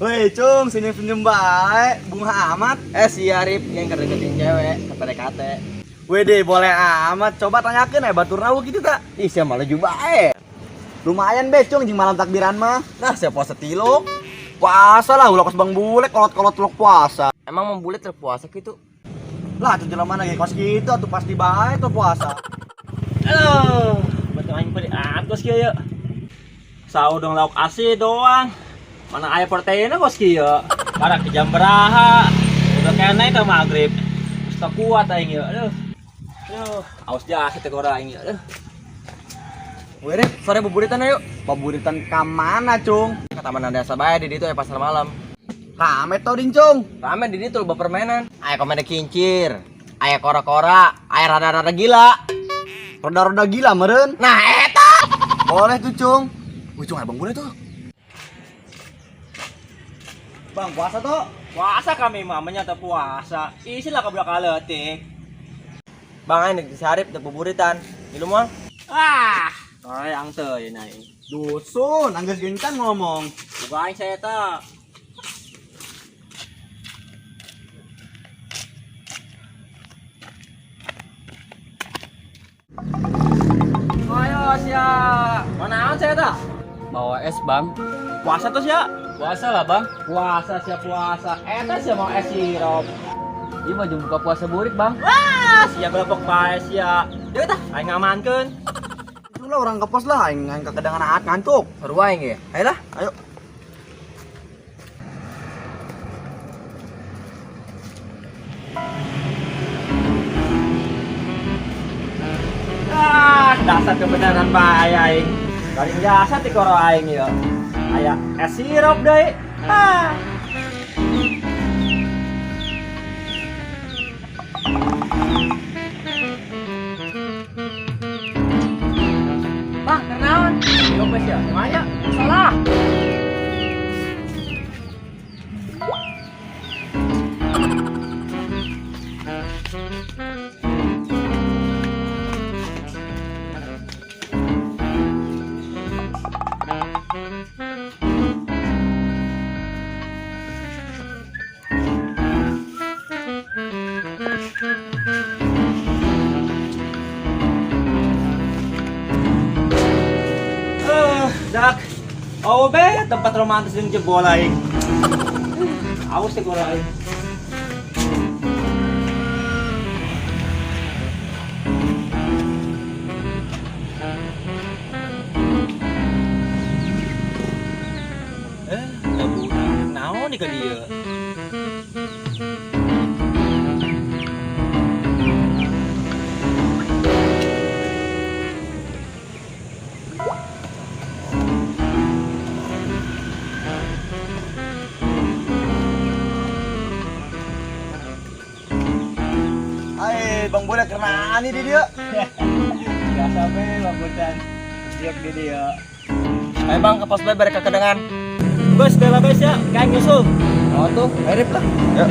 Woi, Cung, senyum-senyum baik, bunga amat. Si Arif yang kedeketin cewek, ke PDKT. Wede, boleh amat. Coba tanyakeun batur nawu gitu tak? Ih, sia malah juga bae. Lumayan be, Cung, jeung malam takbiran mah. Nah, sia puasa tiluk. Puasa lah, ulah kos Bang Bule kolot-kolot lok puasa. Emang mau bule terpuasa gitu? Lah, tuh jelema lagi kos gitu atuh pasti bae tuh puasa. Aduh, betul aing pedi kos kieu ya. Saudong lauk asin doang. Mana aya proteinnya kos kieu. Karak ke jam beraha. Udah kena itu maghrib. Terus tak kuat aing ya. Aduh. Aduh, aus jasa teh gora aing ya. Aduh. Wih, Rif, sore buburitan ayo. Paburitan ka mana, Cung? Ke Taman Desa bae di ditu ya pasar malam. Rame tau din, Cung. Rame di ditu loba permainan. Aya komedi kincir, aya kora-kora, aya rada-rada gila. Roda-roda gila meren. Nah, eta. Boleh tuh, Cung. Wih, Cung, ada Bang Bule tuh. Bang, puasa tuh? Puasa kami mamanya teh puasa. Isi lah ka belakang leutik. Bang aing di Sarip teh buburitan. Ngilu moal? Ah, yang teu ieu aing. Dusun, anggeus gencan ngomong. Buka aing saya eta. Ayo sia. Mana saya eta? Bawa es bang. Puasa tuh sia? Puasa lah bang. Puasa sia puasa. Eta sia mau es sirup. Iya mah buka puasa burik bang. Wah, sia belepok bae sia. Deui tah, aing ngamankeun. Cung lah orang ke pos lah, aing aing kekedangan aat ngantuk. Seru aing ge. Ayolah. Ayo. Ah, dasar kebenaran bae aing. Garing jasa ti koro aing ieu. Aya es sirup deui. Ah. Bang, kenaon? Yo geus ya, maya. Salah. Dak. Oh be, tempat romantis jeung jebol aing. Aus teh gora aing. Da budak naon di ka dieu? Hai, Bang Bule kenaan nih di dia. Biasa be, Bang Bocan. Siap di dia. Ayo bang, ke pos bae barek kekedangan. Bos, bela bes ya, kayak nyusul. Oh tuh, ayo Rif lah. Yuk.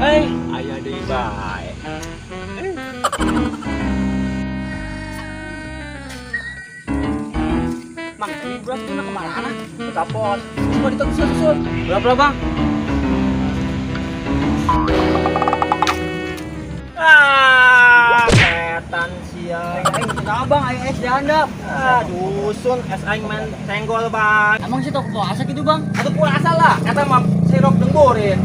Hei, ayah deui bae. Mang, ini beras tuh kemana? Ke pos. Semua diteguh susul. Berapa bang? Ah, setan sia. Aing tahu bang, aing es dihandap. Ah, dusun es aing main senggol bang. Emang sih toko puasa gitu bang? Atau puasa lah, kata mah sirup dengburin.